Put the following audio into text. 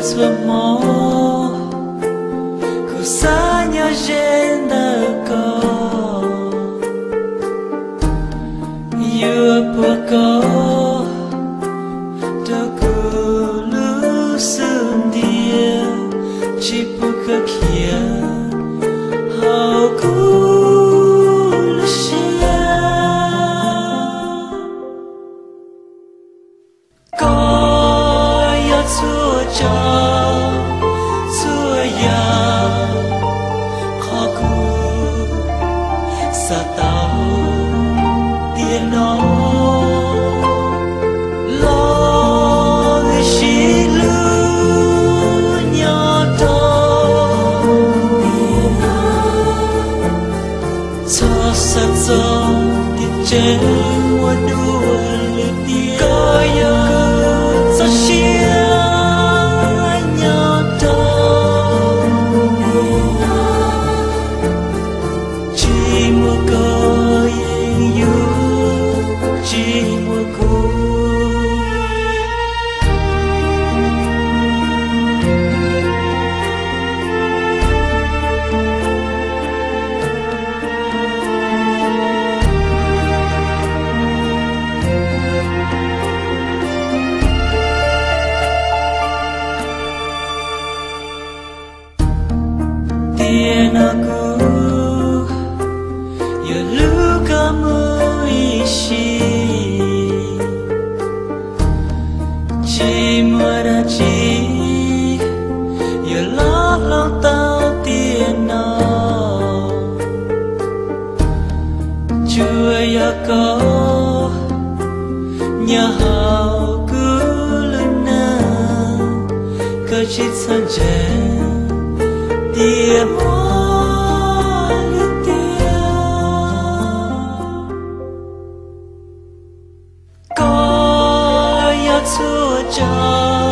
Txhua hmo kuv xav nyob ze ntawm koj, yuav puag koj rau kuv lub xub ntiag, tsis pub koj khiav hauv kuv lub siab. Koj yog txhua tsav txhua yam, qhov kuv xav tau tiam no los ntawm sib hlub nyob rau txhob xav txog tias tseem muaj dua lwm tiam. Koj yog kuv txoj sia nyob rau, tsis muaj koj yeej yuav tsis muaj kuv. Tiam no kuv yuav hlub koj mus ib sim, tsis muaj dab tsi yuav los hloov tau tiam no. Tsuas yog koj nyob hauv kuv lub neej, koj tsis txhob ntseeg tias muaj lwm tiam. Koj yog txhua tsav